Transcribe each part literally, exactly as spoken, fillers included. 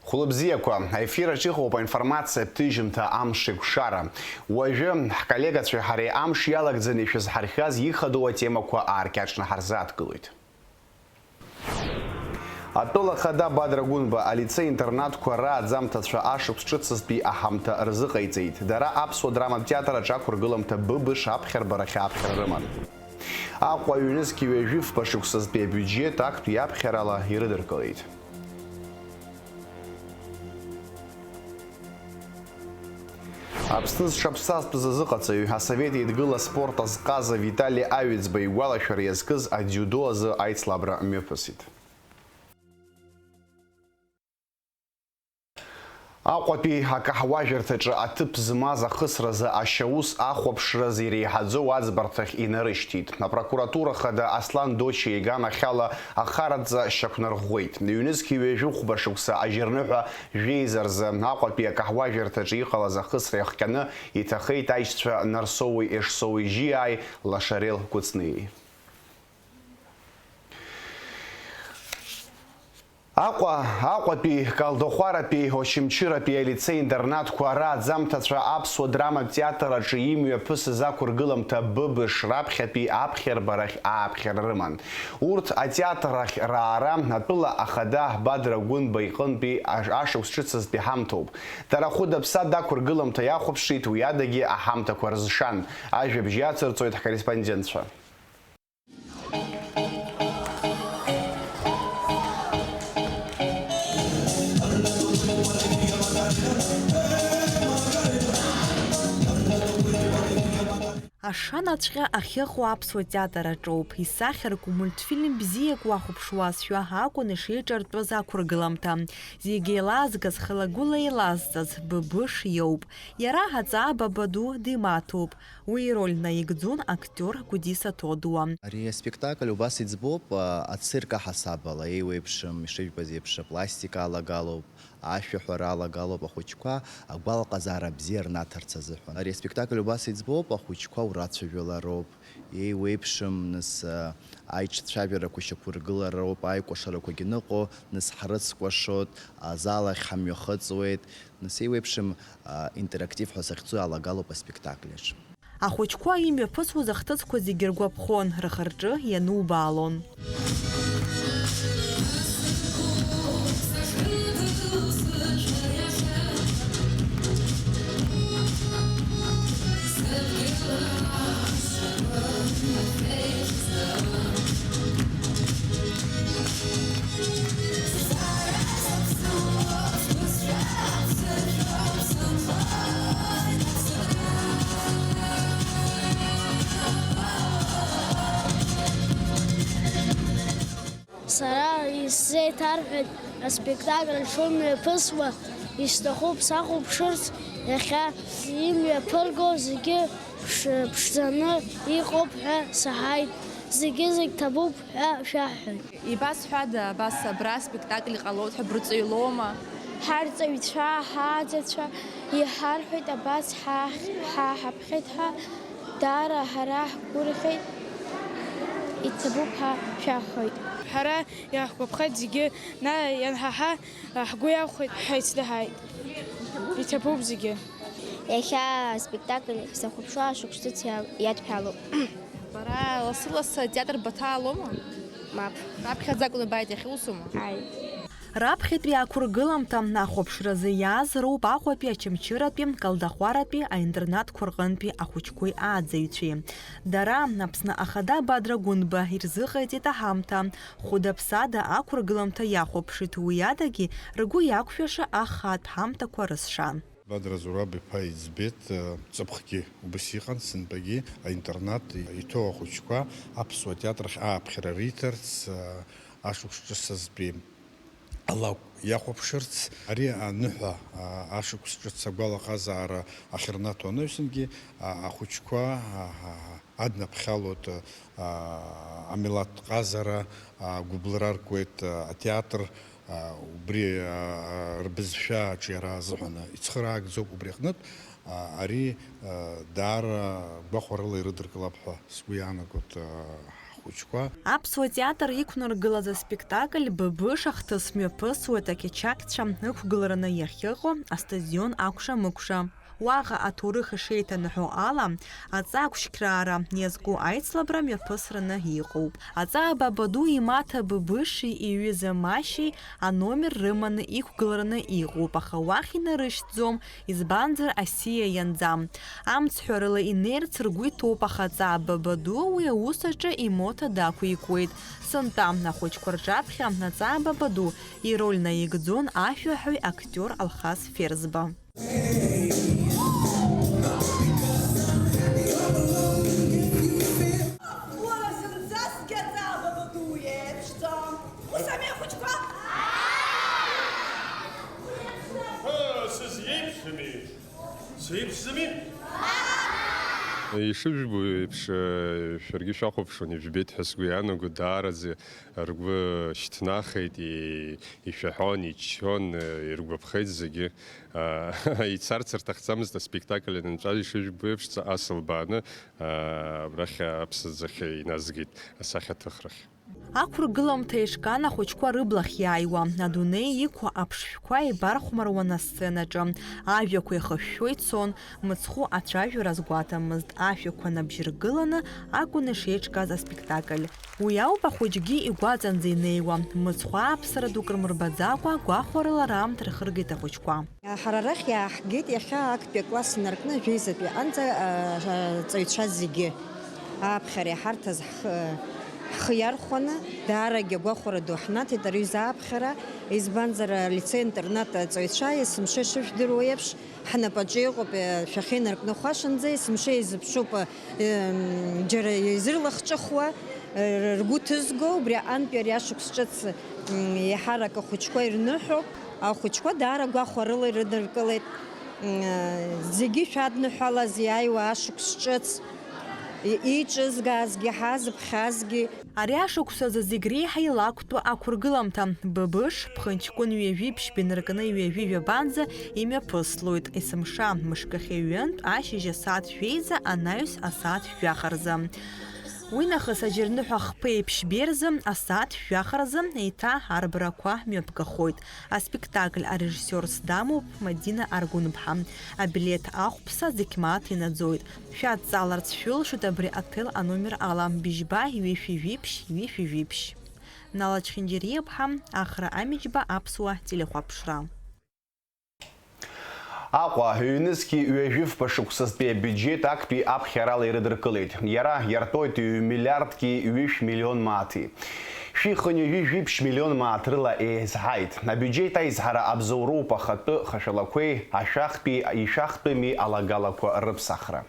Хәлыбзиақәа, аефир аҿы иҟоуп аинформациатә ҭыжьымҭа Амш еиқәшара. Уажәы ҳколлегацәеи ҳареи амш иалагӡаны ишәызҳархиаз ихадоу атемақәа ааркьаҿны ҳарзааҭгылоит. Атәыла ахада Бадра Гәынба алицеи-интернатқәа рааӡамҭацәа ашықәс ҿыцызтәи аҳамҭа рзыҟаиҵеит. Дара аԥсуа драматә театр аҿы ақәыргыламҭа быбыш аԥхьарбарахь ааԥхьара рыман. Аҟәа ҩнызқь ҩажәи фба шықәсазтәи абиуџьет актәи аԥхьарала ирыдыркылеит. Аԥсны зҽаԥсазтәыз азыҟаҵаҩ, Асовет Еидгыла аспорт азҟаза Витали Аҩӡба игәалашәара иазкыз адиудо азы аицлабра мҩаԥысит. Аҟәатәи акаҳуажәырҭаҿы аҭыԥ змаз ахысразы ашьаус ахәаԥшразы иреиҳаӡоу аӡбарҭахь инарышьҭит. Апрокуратура хада Аслан Дочиа иганахьала ахараӡа шьақәнарӷәӷәеит. Ҩнызқь ҩажәи хәба шықәса ажьырныҳәа жәеиза рзы Аҟәатәи акаҳуажәырҭаҿы иҟалаз ахысра иахҟьаны иҭахеит аишьцәа Нарсоуи Ешсоуи Жьиааи Лашарел Кәыҵниеи. Аҟәа, Аҟәатәи, Калдахәаратәи, Очамчыратәи алицеи-интернатқәа рааӡамҭацәа аԥсуа драматә театр аҿы имҩаԥысыз ақәыргыламҭа быбыш раԥхьатәи аԥхьарбарахь ааԥхьара рыман. Урҭ атеатр ахь раара атәыла ахада Бадра Гәынба иҟынтәи аш-, ашықәс ҿыцызтәи ҳамҭоуп. Дара хәыда-ԥсада ақәыргыламҭа иахәаԥшит, уи адагьы аҳамҭақәа рызшан. Ажәабжь иацырҵоит ҳкорреспондентцәа. Ашанаҵәҟьа ахьыҟоу аԥсуа театр аҿоуп. Исахьарку мультфильм бзиак уахәаԥшуазшәа акәын ишеиҿартәыз ақәыргыламҭа. Зегь еилазгаз, хылагәыла еилазҵаз Быбыш иоуп. Иара аҵаа Бабаду димаҭоуп. Уи ироль наигӡон актиор Гәдиса Тодуа. Ари аспектакль убас иӡбоуп, а, ацирк аҳасабала, еиуеиԥшым, ишыжәбаз еиԥш, апластика алагалоуп, ашәаҳәара алагалоуп, ахәыҷқәа агәалаҟазаара бзиа рнаҭарц азыҳәан. Ари аспектакль убас иӡбоуп, ахәыҷқәа урацәажәалароуп, еиуеиԥшым, нас, а, аиҿцәажәарақәа шьақәыргылароуп, аикәашарақәагьы ныҟәо, нас ҳрыцкәашоит, азал ахь ҳамҩахыҵуеит, нас еиуеиԥшым, а, интерактив ҳәа захьӡу алагалоуп аспектакль аҿы. Ахәыҷқәа имҩаԥысуаз ахҭысқәа зегьы ргәаԥхон, рхы-рҿы ианубаалон. Сара исзеиҭарҳәеит аспектакль шымҩаԥысуа, исҭахуп сахәаԥшырц иахьа. Имҩаԥырго зегьы ԥш-, ԥшӡаны иҟоуп ҳәа саҳаит, зегьы-зегь ҭабуп ҳәа шәаҳҳәоит. Ибасҳәада, абас абра спектакль ҟалоит ҳәа брыҵаҩлома? Ҳарҵаҩцәа, ҳааӡацәа иҳарҳәеит, абас ҳа-, ҳа-, ҳаԥхьеит ҳәа, даара ҳара ҳгәырӷьеит, иҭабуп ҳәа шәаҳҳәоит. Ҳара иаҳгәаԥхеит зегьы, на-, ианҳаҳа, ҳгәы иахәеит, ҳаицдаҳаит. Иҭабуп зегьы. Иахьа аспектакль сахәаԥшуа ашықәс ҿыц иа-, иадҳәалоуп. Бара лассы-лассы атеатр баҭаалома? Мап. Раԥхьаӡа акәны бааит, иахьа усума? Ааи. Раԥхьатәи ақәыргыламҭа ахәаԥшразы иааз роуп Аҟәатәи, Очамчыратәи, Калдахәаратәи аинтернатқәа рҟынтәи ахәыҷқәеи ааӡаҩцәеи. Дара, Аԥсны Ахада Бадра Гәынба ирзыҟаиҵеит аҳамҭа, хәыда-ԥсада ақәыргыламҭа иахәаԥшит, уи адагьы ргәы иақәшәаша ахатә ҳамҭақәа рызшан. Бадра Зураб-иԥа иӡбеит, э, ҵыԥхгьы убас иҟан, сынтәагьы аинтернат иҭоу ахәыҷқәа аԥсуа театр ахь ааԥхьара риҭарц, э, ашықәс ҿыцазтәи алакә иахәаԥшырц. Ари аныҳәа, а, ашықәс ҿыц агәалаҟазаара ахьырнаҭо анаҩсангьы, а, ахәыҷқәа, а, а, аднаԥхьалоит, а, амилаҭ ҟазара, а, гәыблра ркуеит, а, атеатр, а, убри, а, а, рбызшәа аҿиара азыҳәан ицхыраагӡоуп. Убри аҟнытә, а, ари, а, даара гәахәарыла ирыдыркылап ҳәа сгәы иаанагоит, а, Аԥсуа театр иқәнаргылаз аспектакль Быбыш ахҭыс мҩаԥысуеит ақьачақьцәа ықәгылараны иахьыҟоу астадион акәша-мыкәша. Уаҟа аҭоурых ишеиҭанаҳәо ала, аҵаа қәшьқьраара иазку аицлабра мҩаԥысраны иҟоуп. Аҵаа Бабаду имаҭа Быбыши иҩыза Машьеи аномер рыманы иқәгылараны иҟоуп, аха уахь инарышьҭӡом, избанзар, асиа ианӡам. Амцҳәарыла инеирц ргәы иҭоуп, аха аҵаа Бабаду уи аус аҿы имоҭа дақәикуеит. Сынтәа ахәыҷқәа рҿаԥхьа аҵаа Бабаду ироль наигӡон ашәаҳәаҩ актиор Алхас Ферзба. Уара зынӡаскгьы аҵаа Бабаду уеиԥшӡам. Ус ами, ахәыҷқәа? Ыы, сызиеиԥшыми? Сеиԥшӡами? Ишыжәбо еиԥш, шәаргьы шәахәаԥшуан, ижәбеит ҳәа сгәы иаанагоит, даараӡа ргәы шьҭнахит, и-, ишәаҳәон, иччон, иргәаԥхеит зегьы. Ицарц рҭахӡамызт аспектакль анынҵәа, ишыжәбо еиԥш, ҵаҟа сылбааны, абрахь аԥсаӡахь иназгеит асахьаҭыхрахь. Ақәыргыламҭа еишкан ахәыҷқәа рыблахь иааиуа, адунеи иқәу аԥшшәқәа еибархәмаруан асценаҿы, ажәақәа еихышәшәо ицон, мыцхәы ацәажәара азгәаҭамызт, ашәақәа набжьыргыланы акәын ишеиҿкааз аспектакль. Уи ауп ахәыҷгьы игәаҵанӡа инеиуа, мыцхә ааԥсара дук рмырбаӡакәа, гәахәарыла раамҭа рхыргеит ахәыҷқәа. Ҳара арахь иааҳгеит иахьа актәи акласс инаркны жәеизатәи аҟынӡа, а, аҵаҩцәа зегьы. Ааԥхьара иҳарҭаз ҳхы, ҳхы иархәаны, даарагьы агәахәара ду ҳнаҭеит ари аҩыза ааԥхьара, избанзар, алицеи-интернат аҵаҩцәа, есымша ишыжәдыруа еиԥш, ҳнапаҿы иҟоуп, шәахьеинаркны хәашанӡа, есымша изыԥшуп, ем, џьара изырлахҿыхуа, р-, ргәы ҭызго, убри аҟынтәи ари ашықәс ҿыц, м, еиҳарак ахәыҷқәа ирныҳәоуп. Ахәыҷқәа даара гәахәарыла ирыдыркылеит. Зегьы шәадныҳәалаз иааиуа ашықәс ҿыц, и-, еиҿызгазгьы, ҳазыԥхьазгьы. Ари ашықәс азы зегь реиҳа илақәтәу ақәыргыламҭа, Быбыш, ԥхынҷкәын ҩажәи ԥшьба инаркны ҩажәи жәабанӡа имҩаԥыслоит, есымша мышкахьы ҩынтә, ашьыжь асааҭ жәеиза, анаҩс асааҭ жәаха рзы. Уи нахыс аџьарныҳәа хԥеи ԥшьбеи рзы, асааҭ жәаха рзы еиҭа арбарақәа мҩаԥгахоит. Аспектакль арежиссиорс дамоуп Мадина Аргәынԥҳа. Абилеҭ ахәԥса зегь мааҭ инаӡоит. Шәадҵааларц шәылшоит абри аҭел аномер ала, быжьба, ҩышәи жәиԥшь, ҩышәи жәиԥшь. Нала Чхинџьариаԥҳа, Ахра Амиџьба, Аԥсуа телехәаԥшра. Аҟәа, ҩнызқьи ҩажәи фба шықәсазтәи абиуџьеҭ актәи аԥхьарала ирыдыркылеит. Иара иартәоит ҩ-миллиардки ҩышә миллион мааҭи. Шәи хынҩажәи жәиԥшь миллион мааҭ рыла еизҳаит. Абиуџьеҭ аизҳара абзоуроуп ахатәы хашәалақәеи ашәахтәи ишәахтәыми алагалақәа рыԥсахра.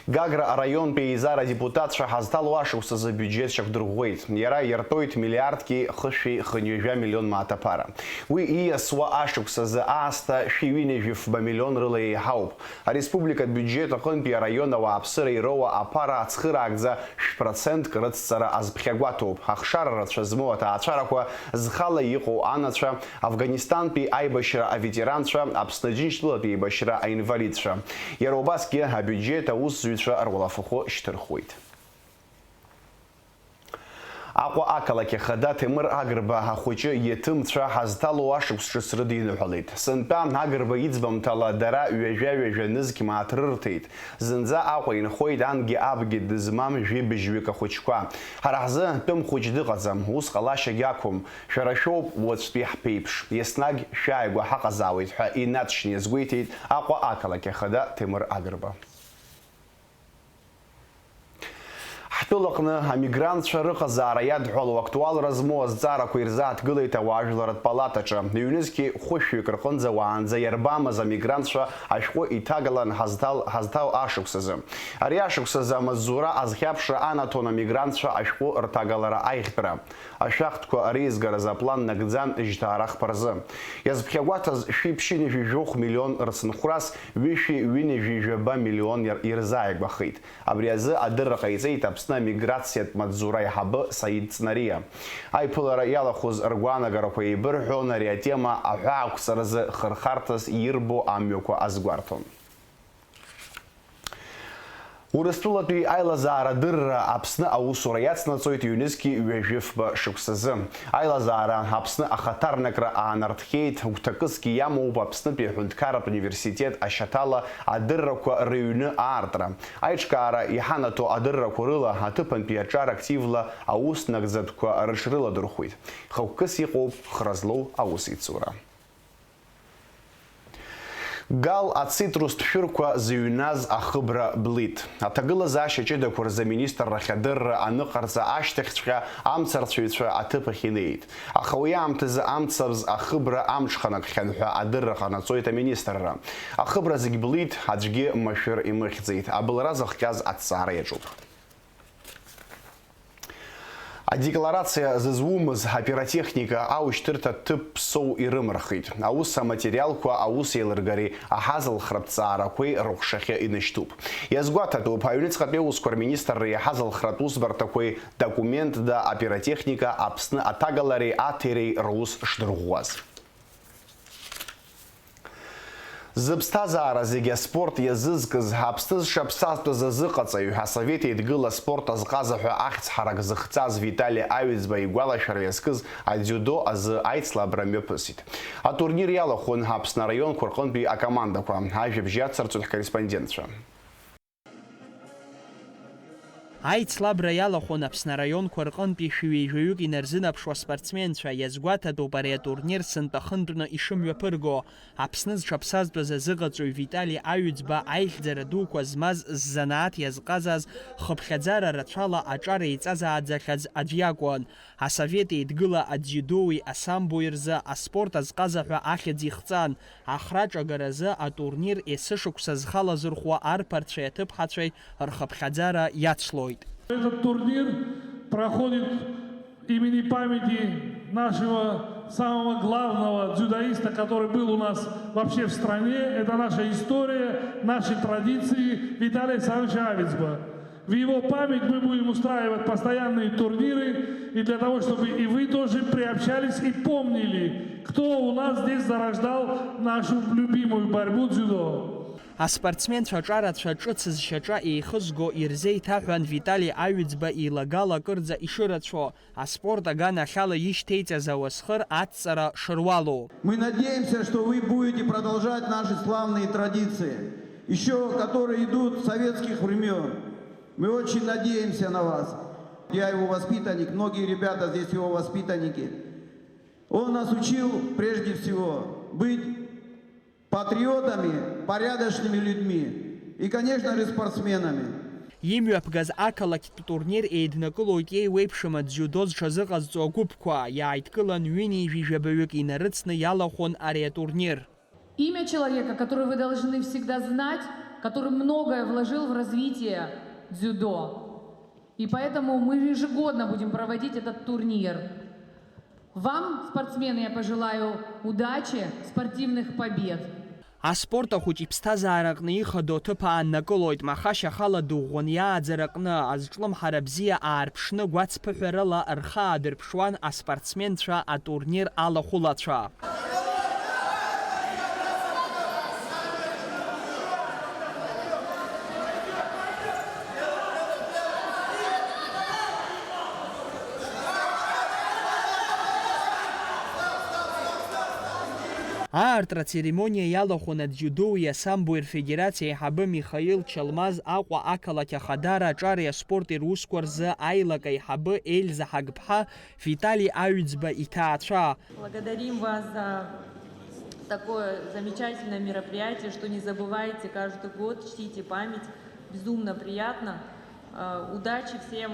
Гагра араионтәи аизара адепутатцәа ҳазҭало ашықәс азы абиуџьеҭ шьақәдырӷәӷәеит. Иара иартәоит миллиардки хышәи хынҩажәа миллион мааҭ аԥара. Уи ииасуа ашықәс азы аасҭа шәи ҩынҩажәи фба миллион рыла еиҳауп. Ареспублика абиуџьеҭ аҟынтәи араион ауааԥсыра ироуа аԥара ацхыраагӡа шә-процентк рыцҵара азԥхьагәаҭоуп. Ахшара рацәа змоу аҭаацәарақәа, зхала иҟоу анацәа, Афганистантәи аибашьра аветеранцәа, Аԥсны Џьынџьтәылатәи аибашьра аинвалидцәа. Иара убасгьы абиуџьеҭ аусзуҩцәа руалафахәы шьҭырхуеит. Аҟәа ақалақь ахада Ҭемыр Агрба ахәыҷы иеҭымцәа ҳазҭало ашықәс ҿыц рыдиныҳәалеит. Сынтәа Агрба иӡбамҭала дара ҩажәа-ҩажәа нызқь мааҭ рырҭеит. Зынӡа Аҟәа инхоит ангьы абгьы дызмам жәибжьҩык ахәыҷқәа. Ҳара ҳзы тәым хәыҷ дыҟаӡам, ус ҟалашьагь ақәым. Шәара шәоуп уаҵәтәи ҳԥеиԥш. Еснагь шәааигәа ҳаҟазаауеит ҳәа инаҵшьны иазгәеиҭеит Аҟәа ақалақь ахада Ҭемыр Агрба. Ҳтәылаҟны амигрантцәа рыҟазаара иадҳәалоу актуалра змоу азҵаарақәа ирзааҭгылеит ауаажәларратә палатаҿы. Ҩнызқьи хәышәҩык рҟынӡа уаанӡа иарбамаз амигрантцәа ашәҟәы иҭагалан ҳазҭал-, ҳазҭал ашықәс азы. Ари ашықәс азы амаҵзура азхьаԥшра анаҭон амигрантцәа ашәҟәы рҭагалара аиӷьтәра. Ашәахтәқәа реизгаразы аплан нагӡан жьҭаара хԥа рзы. Иазԥхьагәаҭаз шәи ԥшьынҩажәи жәохә миллион рцынхәрас ҩышәи ҩынҩажәи жәаба миллион иар-, ирзааигәахеит. Абри азы адырра ҟаиҵеит Аԥсны амиграциатә маҵзура аиҳабы Саид Ҵнариа. Аиԥылара иалахәыз ргәаанагарақәа еибырҳәон, ари атема аҳәаақәҵаразы хырхарҭас ирбо амҩақәа азгәарҭон. Урыстәылатәи аилазаарадырра Аԥсны аусура иацнаҵоит ҩнызқьи ҩажәи фба шықәсазы. Аилазаара Аԥсны ахаҭарнакра аанарҭхьеит, гәҭакысгьы иамоуп Аԥснытәи аҳәынҭқарратә университет ашьаҭала адыррақәа рыҩны аартра. Аиҿкаара иҳанаҭо адыррақәа рыла аҭыԥантәи аҿар активла аус нагӡатәқәа рыҽрыладырхәит. Хықәкыс иҟоуп хра злоу аусеицура. Гал ацитрустә шәырқәа зыҩназ ахыбра блит. Аҭагылазаашьа ҷыдақәа рзы аминистррахь адырра аныҟарҵа ашьҭахьҵәҟьа амцарцәаҩцәа аҭыԥахь инеит. Аха уи аамҭазы амцабз ахыбра амҽханакхьан ҳәа адырра ҟанаҵоит аминистрра. Ахыбра зегь блит, аӡәгьы машәыр имыхьӡеит. Абылра зыхҟьаз аҭҵаара иаҿуп. Адекларациа зызумыз апиротехника аушьҭырҭа ҭыԥ ԥсоу ирымархит. Аус аматериалқәа аус еилыргареи аҳазалхратә ҵаарақәеи рыҟәшахьы инашьҭуп. Иазгәаҭатәуп, аҩныҵҟатәи аусқәа рминистрреи аҳазалхратә усбарҭақәеи документда апиротехника Аԥсны аҭагалареи аҭиреи рус шдырӷәӷәаз. Зыԥсҭазаара зегьы аспорт иазызкыз, Аԥсны зҽаԥсазтәыз азыҟаҵаҩ, Асовет Еидгыла аспорт азҟаза ҳәа ахьӡ ҳарак зыхҵаз Витали Аҩӡба игәалашәара иазкыз адзиудо азы аицлабра мҩаԥысит. Атурнир иалахәын Аԥсны араионқәа рҟынтәи акомандақәа. Ажәабжь иацырҵоит ҳкорреспондентцәа. Аицлабра иалахәын Аԥсны араионқәа рҟынтәи шәи ҩажәаҩык инарзынаԥшуа спортсменцәа. Иазгәаҭатәуп ари атурнир сынтәа хынтәны ишымҩаԥырго. Аԥсны зҽаԥсазтәыз азыҟаҵаҩ Витали Аҩӡба аихьӡара дуқәа змаз, ззанааҭ иазҟазаз, хыԥхьаӡара рацәала аҿар еиҵазааӡахьаз аӡә иакәын. Асовет Еидгыла адзиудои асамбои рзы аспорт азҟаза ҳәа ахьӡ ихҵан. Ахраҿагаразы атурнир есышықәса зхалазырхәуа арԥарцәеи аҭыԥҳацәеи рхыԥхьаӡара иацлоит. Этот турнир проходит имени памяти нашего самого главного дзюдоиста, который был у нас вообще в стране. Это наша история, наши традиции. Виталий Александрович Авицба. В его память мы будем устраивать постоянные турниры, и для того, чтобы и вы тоже приобщались и помнили, кто у нас здесь зарождал нашу любимую борьбу дзюдо. Аспортсменцәа аҿарацәа ҿыц зшьаҿа еихызго ирзеиҭаҳәан Витали Аҩӡба илагала акырӡа ишырацәо, аспорт аганахьала ишьҭеиҵаз ауасхыр адҵара шыруалу. Мы надеемся, что вы будете продолжать наши славные традиции, еще которые идут с советских времен. Мы очень надеемся на вас. Я его воспитанник, многие ребята здесь его воспитанники. Он нас учил, прежде всего, быть патриотами, порядочными людьми и, конечно же, спортсменами. Имҩаԥгаз ақалақьтә турнир еиднакылоит иеиуеиԥшым адзиудо зҽазыҟазҵо агәыԥқәа. Иааидкылан ҩынҩажәи жәабаҩык инарыцны иалахәын ари атурнир. Имя человека, который вы должны всегда знать, который многое вложил в развитие дзюдо. И поэтому мы ежегодно будем проводить этот турнир. Вам, спортсмены, я пожелаю удачи, спортивных побед. Аспорт ахәыҷ иԥсҭазаараҟны ихадоу аҭыԥ ааннакылоит, махашьахала дыӷәӷәаны иааӡараҟны, азҿлымҳара бзиа аарԥшны гәацԥыҳәарала рхы аадырԥшуан аспортсменцәа атурнир алахәылацәа. Аартра ацеремониа иалахәын адзиудои асамбои рфедерациа аиҳабы Михаил Чалмаз Аҟәа ақалақь Ахадара аҿареи аспорти русқәа рзы аилак аиҳабы Ельза Ҳагԥҳа Витали Аҩӡба иҭаацәа. Благодарим вас за такое замечательное мероприятие, что не забываете каждый год, чтите память. Безумно приятно. Э, удачи всем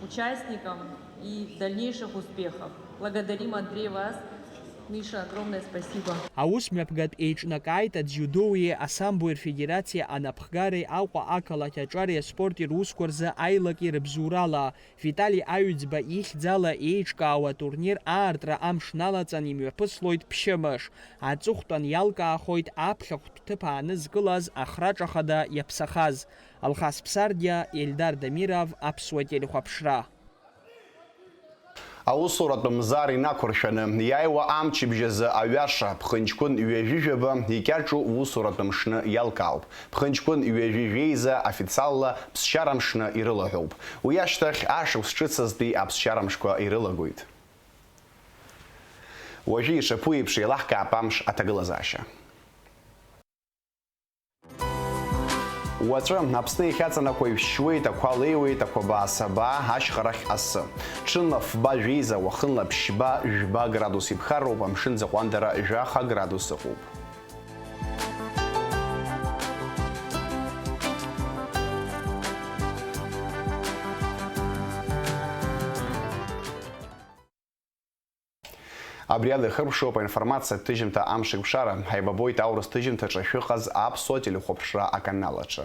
участникам и дальнейших успехов. Благодарим, Андрей, вас. Миша, огромное спасибо. Аус мҩаԥгатә еиҿнакааит адзиудои асамбои рфедерациа анапхгареи Аҟәа ақалақь аҿареи аспорти русқәа рзы аилаки рыбзоурала. Витали Аҩӡба ихьӡала еиҿкаау атурнир аартра амш налаҵан имҩаԥыслоит ԥшьымш. Аҵыхәтәан иалкаахоит аԥхьахәтә ҭыԥ аанызкылаз ахраҿа хада иаԥсахаз. Алхас Ԥсардиа, Ельдар Дамиров, Аԥсуа телехәаԥшра. Аусуратә мзар инақәыршәаны иааиуа амчыбжь азы аҩаша, ԥхынҷкәын ҩажәи жәаба икьаҿу усуратә мшны иалкаауп. Ԥхынҷкәын ҩажәи жәеиза официалла ԥсшьара мшны ирылаҳәоуп. Уи ашьҭахь ашықәс ҿыц азтәи аԥсшьара мшқәа ирылагоит. Уажәы ишаԥу еиԥш еилаҳкаап амш аҭагылазаашьа. Уаҵәы Аԥсны иахьаҵанакуа ишәшьуеит, ақәа леиуеит, ақәабаа сабаа, ашьхарахь асы. Ҽынла фба жәеиза, уахынла ԥшьба, жәба градус иԥхарроуп, амшын ӡаҟәандара жәаха градус ыҟоуп. Абри ала ихыркәшоуп аинформациатә ҭыжьымҭа Амшеикәшара. Ҳаибабоит аурыс ҭыжьымҭаҿы шәыҟаз аԥсуа телехәаԥшра аканал аҿы.